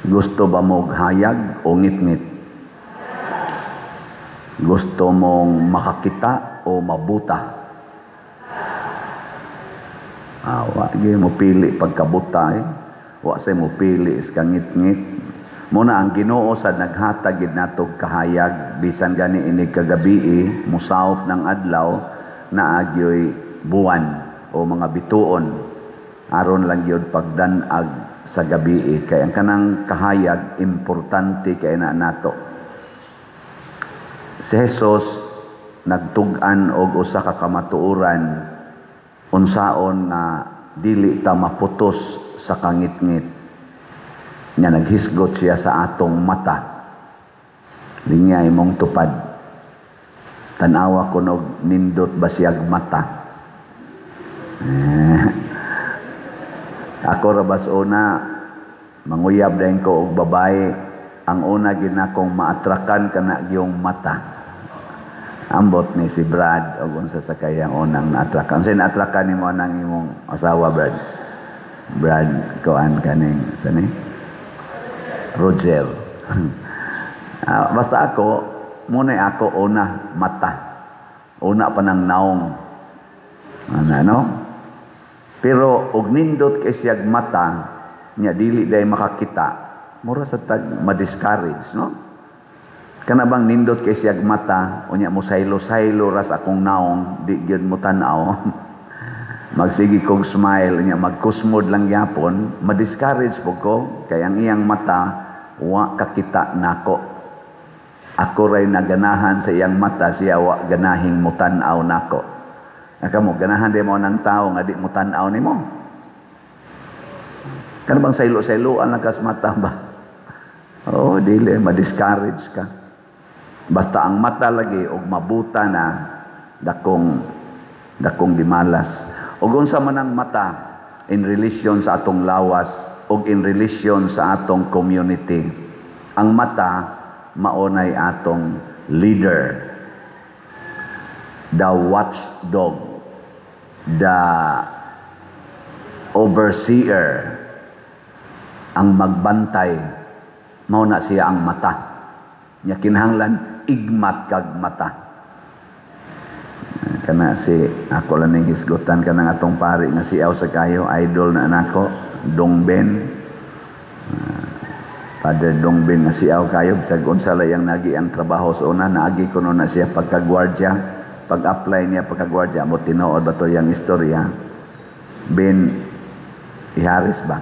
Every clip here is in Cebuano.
Gusto ba mo hayag o ngitngit? Gusto mong makakita o mabuta? Ah, wa gyud mo pili pagkabuta eh. Wa say mo pili is kangitngit. Muna ang Ginoo sa naghatag gid natog kahayag, bisan gani inig kagabii musaop ng adlaw, naa gyoy buwan o mga bituon aron lang gyud pagdan-ag sa gabii, kay ang kanang kahayag importante kay na nato. Si Jesus nagtug-an og usa ka kamatuoran unsaon nga dili ta maputos sa kangitngit. Nga naghisgot siya sa atong mata. Linya imong tupad. Tanawa kunog nindot ba siyag mata. Eh, ako ra bas una manguyab dayon ko og babae, ang una gid nakong maatrakan kana gyung mata. Ambot ni si Brad og unsa sa kayang unang naatrakan. Unsa naatrakan nimo anang imong asawa, Brad? Brad kuan kaning sa ni Roger. Ah, basta ako muna ako una mata. Una pa ng naong. Ano, ano? Pero og nindot kay siyag mata nya dili day makakita, mura sa tag ma-discourage, no? Kana bang nindot kay siyag mata, unya mo saylo-saylo ras akong naong, di gyud mo tan-aw. Magsige kog smile, unya magkusmod lang gyapon, ma-discourage po ko kay ang iyang mata wa kakita nako. Ako ray naganahan sa iyang mata, siya wa ganahing mutan-aw nako. Naka mo ganahan di mo ng tao nga di mo tan-aw nimo. Kana bang saylo-sayloan lang kas mata ba? Oh, dili ma-discourage ka. Basta ang mata lagi og mabuta na, dakong dakong gimalas. Og unsa man ang mata in relation sa atong lawas og in relation sa atong community? Ang mata maunay atong leader, the watchdog, the overseer, ang magbantay, mao na siya ang mata. Nya kinahanglan igmat kag mata. Kana si ako lang ning hisgutan kanang atong pari nga siaw sa kayo, idol na nako, Dong Ben. Father Dong Ben nga siaw kayo, bisag unsa layang nagi ang trabaho sa una, naagi kuno na siya pagkagwardya. Pag-apply niya pagkagwardya, mo tinuod ba to yang istorya? Ben Iharis ba?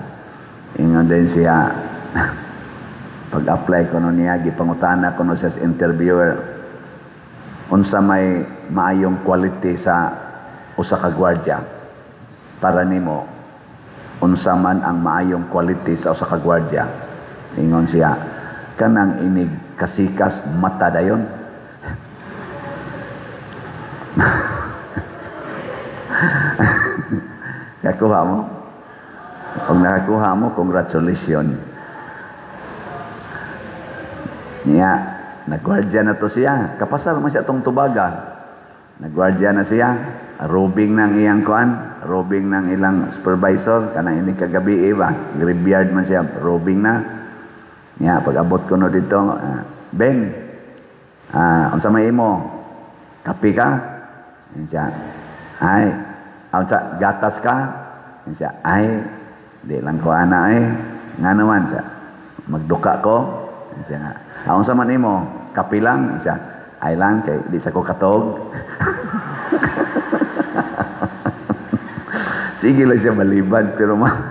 Ingon din siya, pag-apply kuno niya, gipangutana kuno siya sa interviewer, unsa may maayong quality sa usa ka gwardya? Para nimo, unsa man ang maayong quality sa usa ka gwardya? Ingon siya, kanang inig kasikas mata dayon. Nakuha mo? Kung nakakuha mo, congratulations. Niya, nagwardya na to siya. Kapasar man siya tong tubaga. Nagwardya na siya. Robing ng iyang kuan, robing ng ilang supervisor, kanang ini kagabi ba, graveyard man siya, robing na. Niya, pag abot ko no dito, Ben, unsa may imo? Kape ka? Yan siya. Ay, unsa, gatas ka? Yan siya. Ay, di lang ko ana eh. Nga naman siya. Magduka ko. Yan siya nga. Unsa man imo? Kape lang. Yan siya. Ay lang, kay di sa ko katog. Sige lang siya malibad, pero ma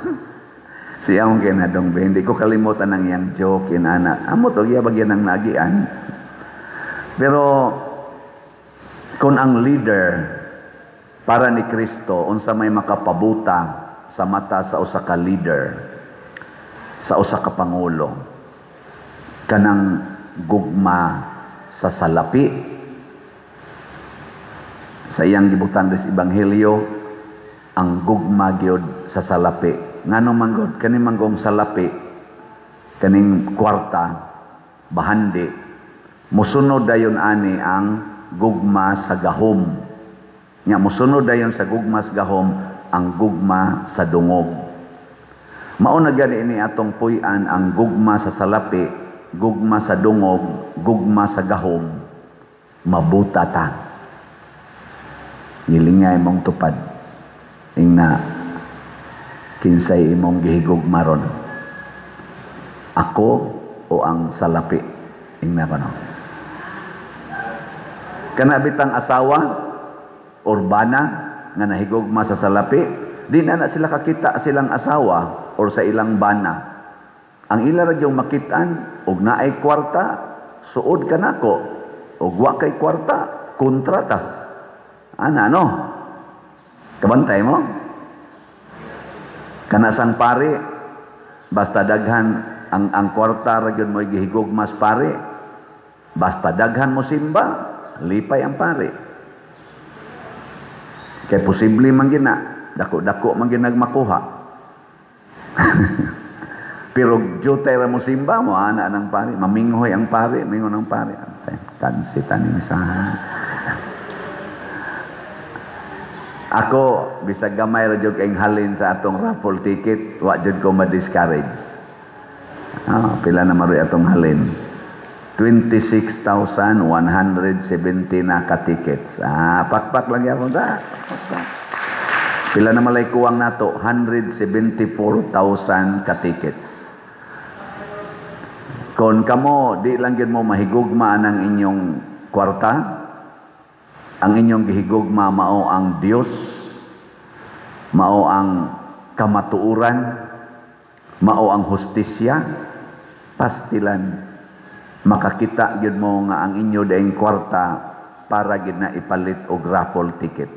siya akong kinadong Ben, hindi ko kalimutan ang iyang joke, inana. Amo to, iya bagyan ang nagian. Pero, kung ang leader para ni Kristo, unsa may makapabuta sa mata sa usa ka leader, sa usa ka pangulo, kanang gugma sa salapi. Sa iyang gibutan des ebanghelyo, ang gugma gyud sa salapi. Ngano man gud kani manggong salapi, kaning kwarta bahandi, musunod dayon ani ang gugma sa gahom. Nya musunod dayon sa gugma sa gahom ang gugma sa dungog. Mao na gani ini atong puy-an ang gugma sa salapi, gugma sa dungog, gugma sa gahom, mabuta ta. Gilingay mong tupad. Ingna, kinsay imong gihigugma ron? Ako o ang salapi? Ingna pa, no? Kana bitang asawa, urbana, nga nahigugma sa salapi, di na na sila kakita silang asawa or sa ilang bana. Ang ila ra gyung makitaan, og naay kwarta, suod ka nako. Og wa kay kwarta, kontra ka. Ana, no? Kabantay mo? Kana sang pari, basta daghan ang kwarta ra gyud mo gihigugmas pari. Basta daghan mo simba, lipay ang pari. Kay posible man gina, dako-dako man ginag makuha. Pero jutay ra mo simba mo, ana ng pari, maminghoy ang pari, mingon ang pari. Kansi taning sa. Ako, bisag gamay ra jud kayong halin sa atong raffle ticket, wa jud ko ma-discourage. Pila na maroy atong halin? 26,170 na ka-tickets. Pakpak lang yapon ta. Pila na malay kuwang nato? 174,000 ka-tickets. Kon kamo, di lang gyud mo mahigugma ang inyong kwarta, ang inyong gihigugma mao ang Dios, mao ang kamatuoran, mao ang hustisya, pastilan makakita gyud mo nga ang inyo daing kwarta para gyud na ipalit og raffle ticket.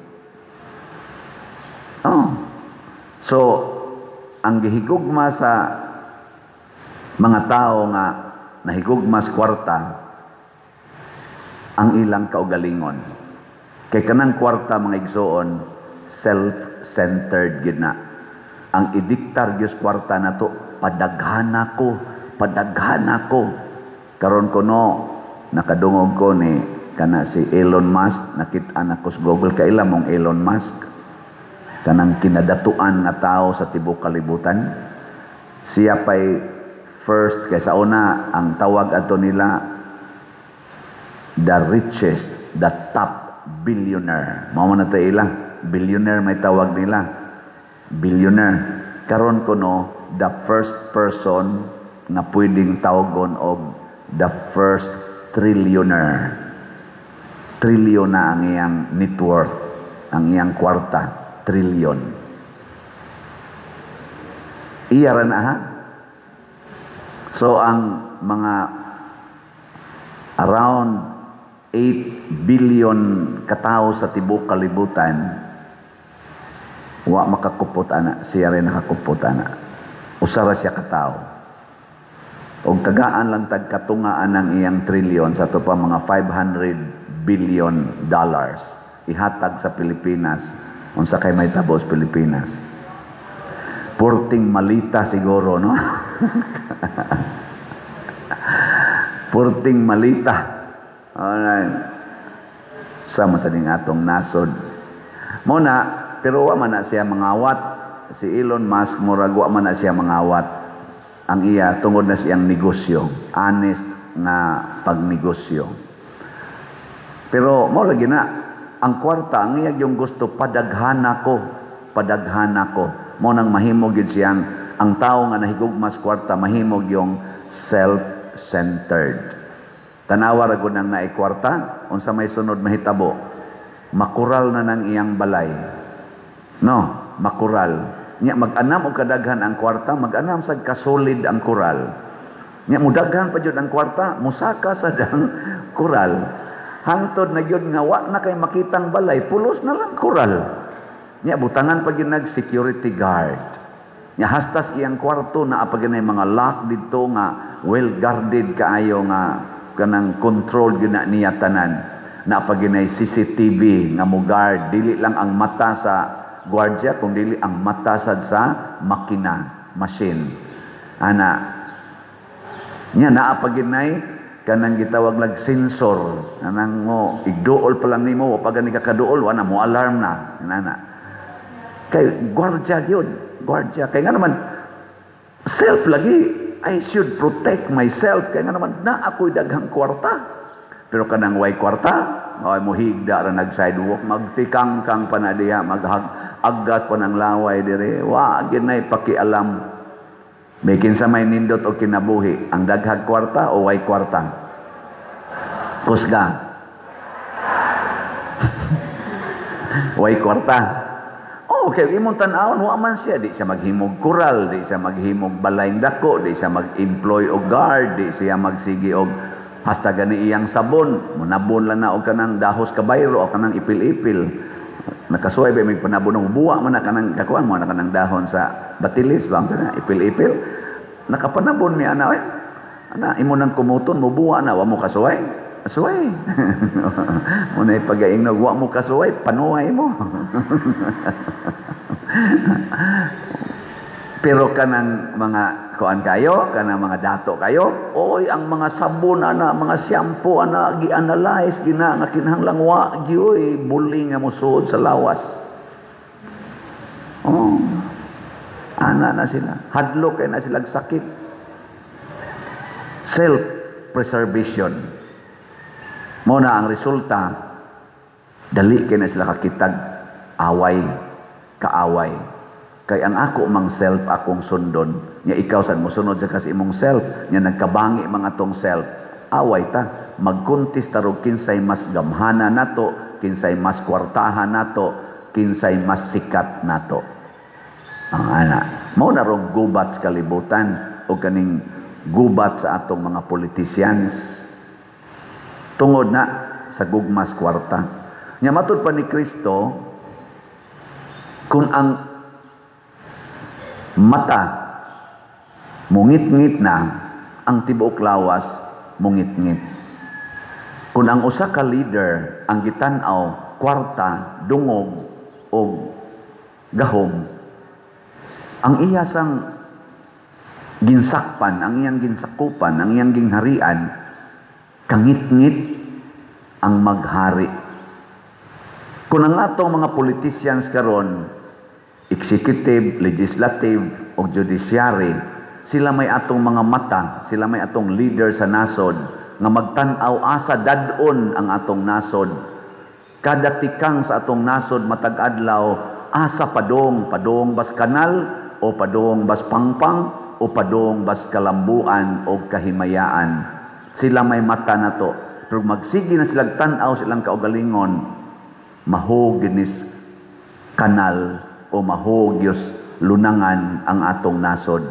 Oh. So, ang gihigugma sa mga tao nga nahigugma sa kwarta, ang ilang kaugalingon. Kay kanang kwarta, mga igsoon, self-centered gyud na. Ang idiktar gyud kwarta nato, padaghan ako, padaghan ako. Karon ko no, nakadungog ko ni kana si Elon Musk, nakit-an ako sa Google, kaila mong Elon Musk? Kanang kinadatuan nga tao sa tibuok kalibutan. Siya pa'y first, kay sa una, ang tawag ato nila, the richest, the top billionaire. Mao man na to ila, billionaire may tawag nila. Billionaire. Karon ko no, the first person nga pwedeng tawagon og the first trillionaire. Trillion na ang iyang net worth, ang iyang kwarta, trillion. Iya ra na ha? So ang mga around 8 billion katao sa tibuok kalibutan wa makakupot ana, siya rin nakakupot ana. Usa ra siya katao. Og tagaan lang tag katungaan ang iyang trillion sa ato pa mga $500 billion ihatag sa Pilipinas, unsa kay may tabo sa Pilipinas? Porting malita siguro, no? Porting malita. Alright. Sama sa ding atong nasod. Muna, pero wa man na siya mangawat. Si Elon Musk, murag wa man na siya mangawat. Ang iya, tungod na siyang negosyo. Honest nga pagnegosyo. Pero, mao lagi na, ang kwarta, ang iya yung gusto, padaghan ako. Padaghan ako. Mao nang mahimog yun siyang, ang tao nga nahigugmas kwarta, mahimog yung self-centered. Tanawa ra gud nang naay kwarta, unsa may sunod mahitabo, makural na nang iyang balay. No, makural. Nya mag-anam og kadaghan ang kwarta, mag-anam sad kasolid ang kural. Nya mudaghan pa jud ang kwarta, musaka sad ang kural. Hangtod na gyud nga wa na kay makitang balay, pulos na lang kural. Nya butangan pa gyud nag security guard. Nya hastas iyang kwarto naa pa gyud mga lock didto nga well guarded kaayo nga kanang control gyud na niya tanan. Naa pa gyud CCTV nga mo guard, dili lang ang mata sa gwardiya kung dili ang mata sad sa makina, machine. Ana nya naa pa gyud kanang gitawag lag sensor kanang mo igduol pa lang nimo, wa pa gani ka kaduol, wa na mo alarm na nana. Kay gwardiya gyud, gwardiya kay nga naman Self lagi. I should protect myself. Kaya nga naman, na ako'y daghang kwarta. Pero kanang way kwarta, ay mo higda ra nag sidewalk, magtikangkang pa na diha, maghag-aggas pa ng laway dire. Wa ginay pakialam. May kinsa may nindot og kinabuhi, ang daghag kwarta o way kwarta? Kusga. Way kwarta. Oh, okay, imong tan-awon wa man siya, di siya maghimog kural, di siya maghimog balayng dako, di siya mag-employ og guard, di siya magsigi og hasta gani iyang sabon, munabon lang na og kanang dahos kabayro o kanang ipil-ipil. Nakasuway ba may panabon og buwa man na kanang kakuan mo na kanang dahon sa batilis bang sa ipil-ipil. Nakapanabon mi ana oy. Ana imo nang kumuton mo buwa na wa mo kasuway. Suway. Muna ipagaingnog, wa mo kasuway, panuway mo. Pero kanang mga kuan kayo, kanang mga dato kayo, oy, ang mga sabon ana, mga shampoo ana, gi-analyze gina nga kinahanglang wa gyoy buli nga mosuod sa lawas. Oh. Ana na sila. Hadlok kay na sila sakit. Self-preservation. Muna ang resulta, dali kay na sila kakitag away, kaaway. Kay ang ako mang self akong sundon, nya ikaw sad mosunod sa kasi imong self, nya nagkabangi mga tong self, away ta, magkuntis tarog kinsay mas gamhana nato, kinsay mas kwartahan nato, kinsay mas sikat nato. Ang ana, mao na rong gubat sa kalibutan o kaning gubat sa atong mga politicians. Tungod na sa gugmas kwarta. Nya matud pa ni Kristo, kung ang mata mungit-ngit na, ang tibuok lawas mungit-ngit. Kung ang usa ka leader ang gitan-aw kwarta, dungog og gahom, ang iya sang ginsakpan, ang iyang ginsakupan, ang iyang gingharian, kangit-ngit ang maghari. Kung ang atong mga politicians karon, executive, legislative, o judiciary, sila may atong mga mata, sila may atong leader sa nasod, nga magtan-aw asa dad-on ang atong nasod. Kada tikang sa atong nasod matag adlaw, asa padong, padong bas kanal, o padong bas pangpang, o padong bas kalambuan o kahimayaan. Sila may mata na to. Pero magsige na silang tan-aw silang kaugalingon, mahuginis kanal o mahugyos lunangan ang atong nasod.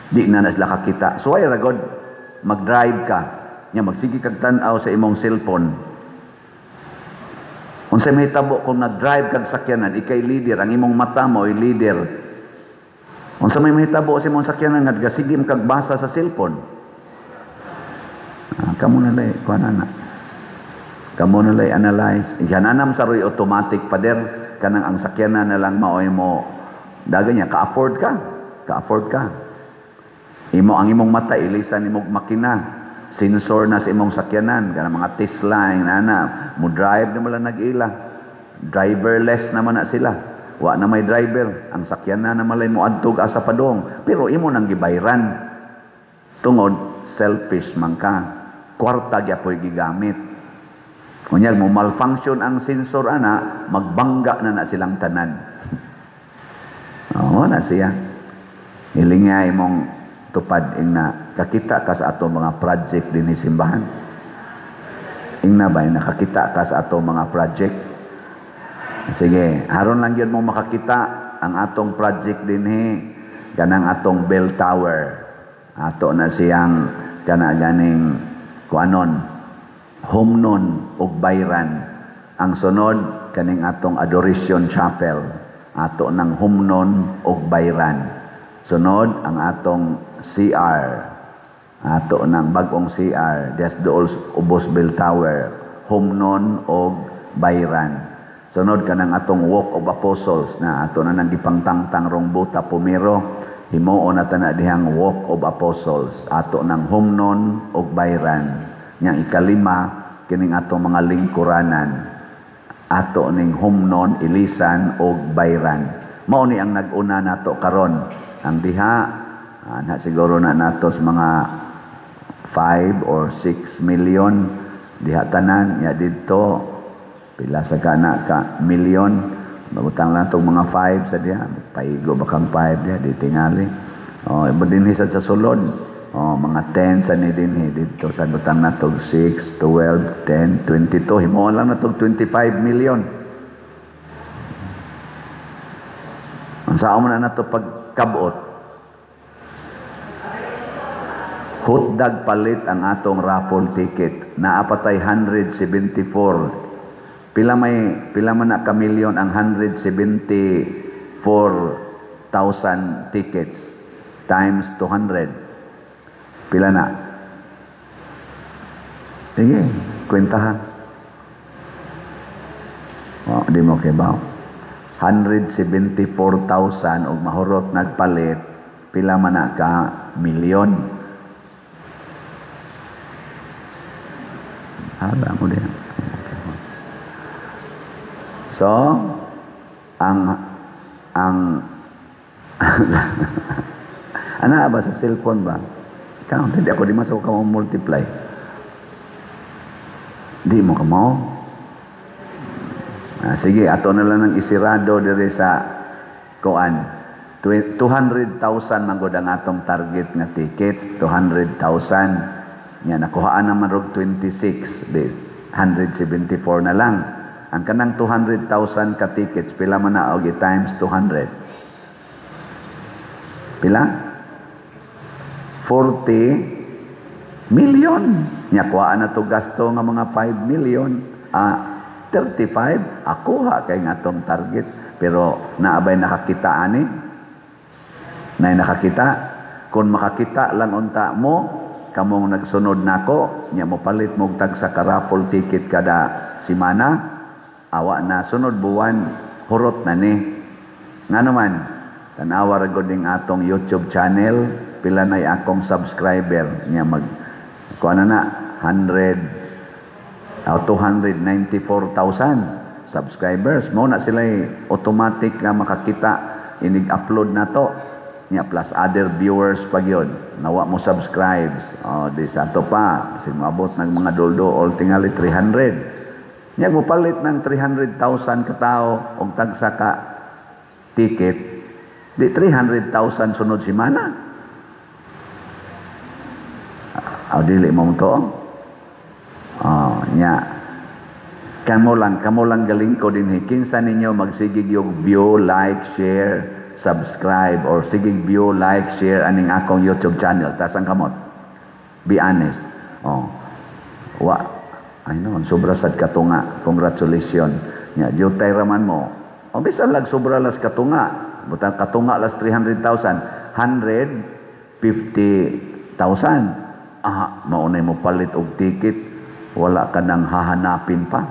Di na na sila kakita. So ay ragod, mag-drive ka, nya magsige kag tan-aw sa imong cellphone. Unsay mahitabo kung nag-drive kag sakyanan, ikay leader, ang imong mata mo ay leader. Unsa may mahitabo sa imong sakyanan nga gasige kag basa sa cellphone? Kamo na lay kuan ana. Kamo na lay analyze. Yan anam sa roy automatic pader kanang ang sakyanan na lang maoy mo dagan niya ka-afford ka. Ka-afford ka. Imo ang imong mata ilisan imong makina. Sensor na sa imong sakyanan kanang mga Tesla ana mo drive na mo lang nag-ila. Driverless naman na sila. Wa na may driver, ang sakyanan na malay mo adtog asa padong, pero imo nang gibayran. Tungod selfish man ka. Kwarta gyapoy gigamit. Unyag mo malfunction ang sensor ana, magbangga na na silang tanan. Oo na siya. Hilinga imong tupad ingna kakita ka sa ato mga project dinhi simbahan. Ingna ba nakakita ka sa ato mga project? Sige, haron lang gyud mo makakita ang atong project dinhi kanang atong bell tower. Ato na siyang kana ganing kuanon, humnon ug bayran. Ang sunod kaning atong Adoration Chapel, ato nang humnon ug bayran. Sunod ang atong CR, ato nang bag-ong CR, des dool ubos bell tower, humnon ug bayran. Sunod kanang atong Walk of Apostles na ato na nang gipangtangtang rong buta pumiro, himuon na ta na dihang Walk of Apostles, ato nang humnon ug bayran. Nya ikalima kining atong mga lingkuranan, ato ning humnon, ilisan ug bayran. Mao ni ang nag-una nato karon. Ang diha ana siguro na natos mga 5 or 6 million diha tanan. Nya didto pila sa kana ka million? Bagutang lang tong mga 5 sa diha, paigo ba kang 5 diha di tingali. Oh, iba dinhi sa sulod. Oh, mga 10 sa ni dinhi didto sa butang natog 6, 12, 10, 22. Himuon lang natog 25 million. Unsa mo na nato pagkabot? Hotdog palit ang atong raffle ticket. Naa patay 174. Pila man na ka milyon ang 174,000 tickets times 200? Pila na? Sige, kwentahan. Oh, di mo kibaw. 174,000 og mahurot nagpalit, pila man na ka milyon? Hala mo din. So, ang ana ba sa cellphone ba? Ikaw, hindi ako di masok ka mo multiply. Di mo ka mo? Sige, ato na lang ng isirado diri sa kuan. 200,000 man gud ang atong target nga tickets, 200,000. Nya nakuhaan naman rog 26, di 174 na lang. Ang kanang 200,000 ka tickets, pila man na og times 200? Pila? 40 million. Nya kuhaan na to gasto nga mga 5 million. 35, akuha kay nga atong target. Pero naabay nakakita ani? Nay nakakita? Kung makakita lang unta mo, kamong nagsunod nako, nya mo palit mo tag sa ka-raffle ticket kada simana, awa na sunod buwan, hurot na ni. Nga naman, tanawa ra gud ning atong YouTube channel, pila nay akong subscriber, nya mag kuan na 100 o 294,000 subscribers. Mao na sila automatic nga makakita inig-upload na to. Nya plus other viewers pa gyud. Nawa mo subscribes. O, di sa ato pa, kasi moabot ng mga doldo all tingali 300. Nya mo palit ng 300,000 katao og tagsa ka ticket, di 300,000 sunod semana. O, dili mo to. Oh, nya. Kamo lang galing ko din. Kinsa ninyo magsigig yung view, like, share, subscribe, or sigig view, like, share aning akong YouTube channel? Tas ang kamot. Be honest. Oh. Wa. Ay no, sobra sad katunga. Congratulations. Nya jutay raman mo. O bisan lag sobra las katunga. Butang katunga las 300,000, 150,000. Ah, maunay mo palit og ticket, wala ka nang hahanapin pa.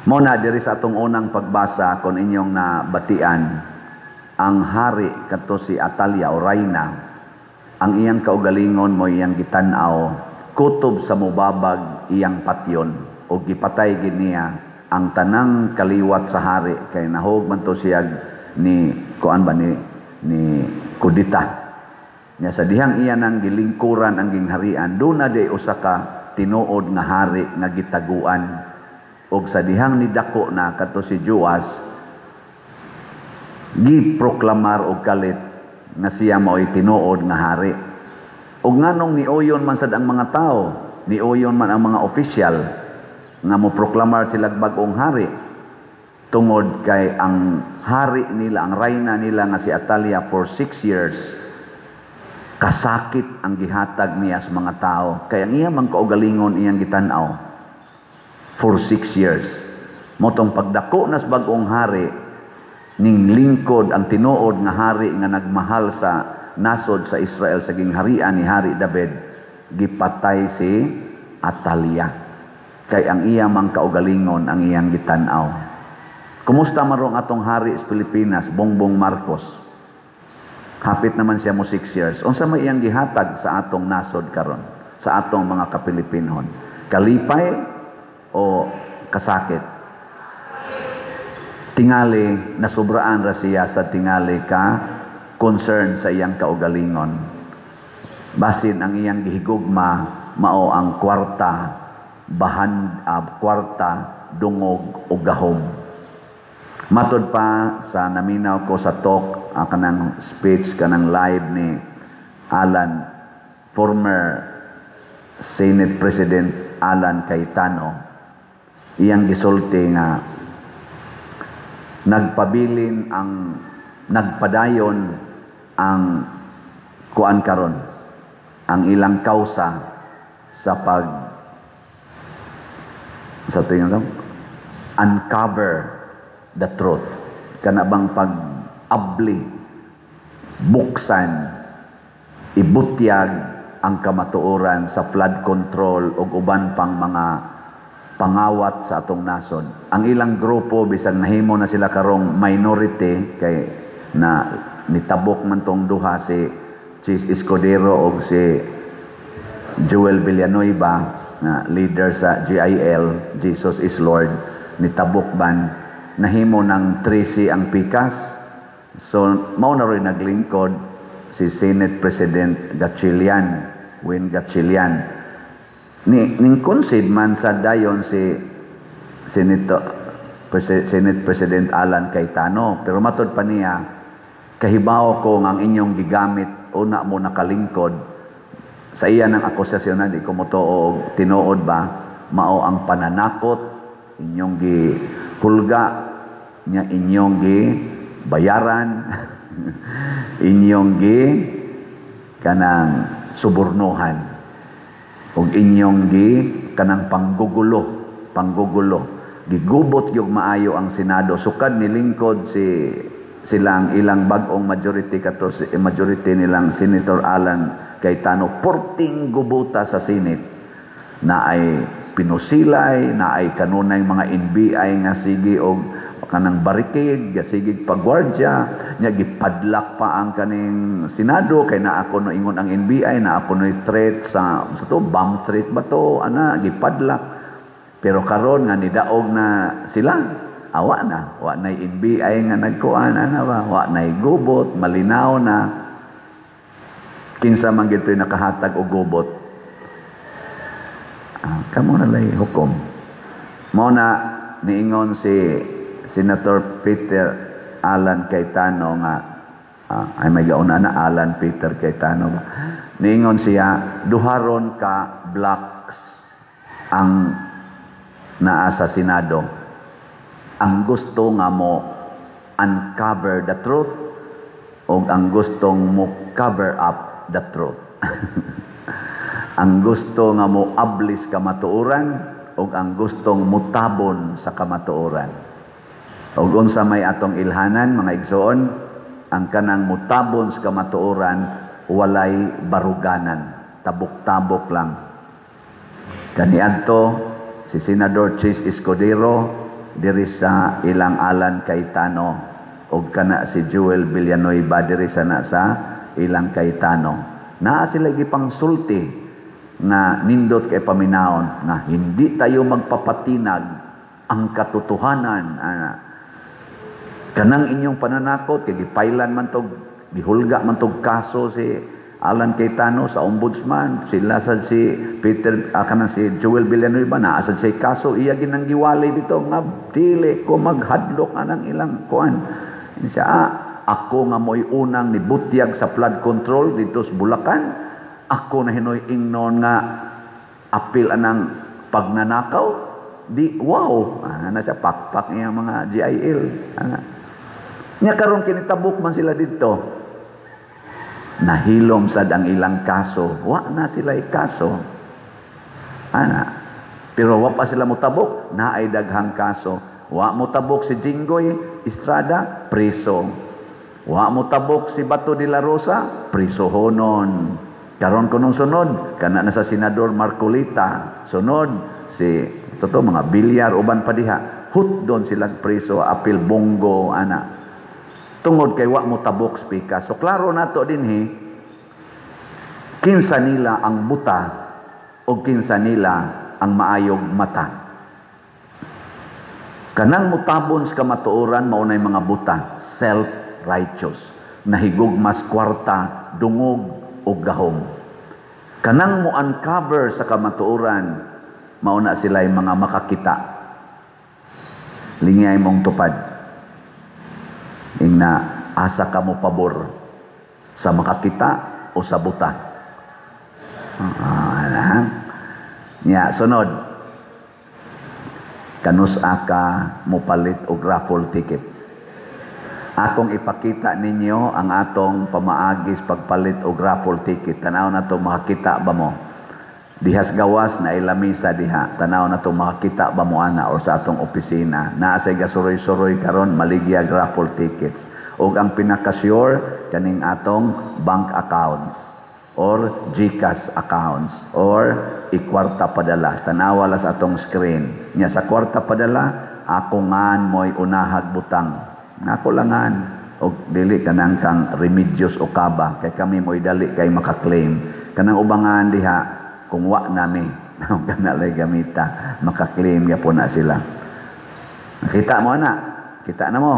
Mo na diri sa atong unang pagbasa, kung inyong nabatian, ang hari kadto si Atalia o Reyna, ang iyang kaugalingon mo iyang gitan-aw kutob sa mubabag iyang patyon o gipatay gid niya ang tanang kaliwat sa hari kay nahog man to siya ni kuan ba ni kudita. Nya sa dihang iya nang gilingkuran ang gingharian, doon na di usa ka tinuod nga hari nga gitaguan. Og sa dihang nidako na kadto si Joas, giproklamar og kalit nga siya mao'y tinuod nga hari. Og nganong niuyon man sad ang mga tao, niuyon man ang mga opisyal nga moproklamar sila bag-ong hari, tungod kay ang hari nila, ang reyna nila nga si Atalia, for 6 years kasakit ang gihatag niya sa mga tao. Kaya ang iya mang kaugalingon iyang gitan-aw for 6 years. Motong pagdako nas bag-ong hari, ning lingkod ang tinuod nga hari nga nagmahal sa nasod sa Israel sa gingharian ni Hari David, gipatay si Atalia. Kay ang iya mang kaugalingon ang iyang gitan-aw. Kumusta marong atong hari sa Pilipinas, Bongbong Marcos? Hapit naman siya mo 6 years. Unsa may iyang gihatag sa atong nasod karon, sa atong mga Kapilipinon? Kalipay o kasakit? Tingali nasubraan ra siya sa tingali ka concern sa iyang kaugalingon. Basin ang iyang gihigugma mao ang kwarta, bahan, kwarta, dungog o gahom. Matod pa sa naminaw ko sa talk, kanang speech, kanang live ni Alan, former Senate President Alan Cayetano, iyang gisulti nga nagpabilin ang nagpadayon ang kuan karon, ang ilang kausa sa pag sa tingin uncover the truth, kana bang pag-abli, buksan, ibutyag ang kamatuoran sa flood control ug uban pang mga pangawat sa atong nasod. Ang ilang grupo, bisag nahimo na sila karong minority kay na nitabok man tong duha, si Chiz Escudero og si Joel Villanueva na leader sa GIL, Jesus is Lord, nitabok ban, nahimo ng 13 ang pikas. So mao na ro'y naglingkod si Senate President Gatchalian, Win Gatchalian. Ni ning concede man sa dayon si Senate President Alan Cayetano, pero matod pa niya, "Kahibaw ko nga ang inyong gigamit una mo nakalingkod sa iya ng akusasyon na di ko motoo og tinuod ba, mao ang pananakot, inyong gihulga nya, inyong gi bayaran, inyong gi kanang subornohan ug inyong gi kanang panggugulo, panggugulo." Gigubot yung maayo ang Senado sukad nilingkod si silang ilang bag-ong majority kato, si majority nilang Senator Alan Cayetano. Porting gubuta sa Senate na ay pinusilay, na ay kanunay mga NBI nga sige og kanang barricade, sige pagwardya nya, gipadlock pa ang kaning Senado kay naa ko no, ingon ang NBI, naa ko no threat sa to, bomb threat ba to ana, gipadlock. Pero karon nga nidaog na sila, awa na, wa na NBI nga nagkuan ana ba, wa na gubot, malinaw na kinsa man gito'y nakahatag og gubot. Kamo na lay hukom. Mao na niingon si Senator Peter Alan Cayetano nga ay may gauna na Alan Peter Cayetano ba? Niingon siya, duharon ka blocks ang naa sa Senado: ang gusto nga mo uncover the truth o ang gustong mo cover up the truth, ang gusto nga mo ablis kamatuoran o ang gustong mutabon sa kamatuoran. Ug unsa may atong ilhanan, mga igsoon? Ang kanang mutabon sa kamatuoran, walay baruganan, tabok-tabok lang. Kaniadto si Senador Chiz Escudero diri sa ilang Alan Cayetano ug kana si Joel Villanueva diri sa na sa ilang Cayetano. Naa sila gipangsulti nga nindot kay paminawon, nga hindi tayo magpapatinag ang katotohanan ana. Kanang inyong pananakot kay gipailan man tog, gihulga man tog kaso si Alan Cayetano sa ombudsman, sila sa si Peter, kanang si Joel Villanueva naa sad say kaso, iya ginang giwali dito nga dili ko maghadlok anang ilang kuan. Siya, ako nga mo'y unang nibutyag sa flood control dito sa Bulacan, ako na hinoy ingnon nga apil anang pagnanakaw, di wow, ana siya pakpak niya mga GIL ana. Nya karon kinitabok man sila dito. Nahilom sad ang ilang kaso. Wa na sila kaso. Ana. Pero wa pa sila motabok, naay daghang kaso. Wa motabok si Jinggoy Estrada, preso. Wa motabok si Bato de la Rosa, prisohonon. Karon kunong sunod, kana na sa Senador Marcoleta, sunod si sa to mga Villar, uban pa diha. Hut doon sila preso, apil Bong Go ana. Tungod kay wa mo tabok spika. So klaro nato dinhi kinsa nila ang buta o kinsa nila ang maayog mata. Kanang mutabon sa kamatuoran, mao nay mga buta, self-righteous, nahigugmas kwarta, dungog ug gahom. Kanang mo uncover sa kamatuoran, mao na sila mga makakita. Lingay mong tupad. Ingna, asa ka mo pabor? Sa makakita o sa buta? Ah, nya, sunod. Kanus-a ka mopalit og raffle ticket? Akong ipakita ninyo ang atong pamaagis pagpalit og raffle ticket. Tanaw na to, makakita ba mo? Dihas gawas na lamisa diha. Tanaw na to, makakita ba mo ana or sa atong opisina. Naa say gasuroy-suroy karon maligyag raffle tickets. Og ang pinaka-sure kaning atong bank accounts or GCash accounts or iKwarta Padala. Tanawa la sa atong screen. Nya sa Kwarta Padala, ako ngan mo'y unahag butang. Ako langan og dili kanang kang Remedios Okaba kay kami mo'y dali kay maka-claim. Kanang ubangan diha kung wa nami kana lay gamita, maka-claim gyapon na sila. Nakita mo na? Kita na mo.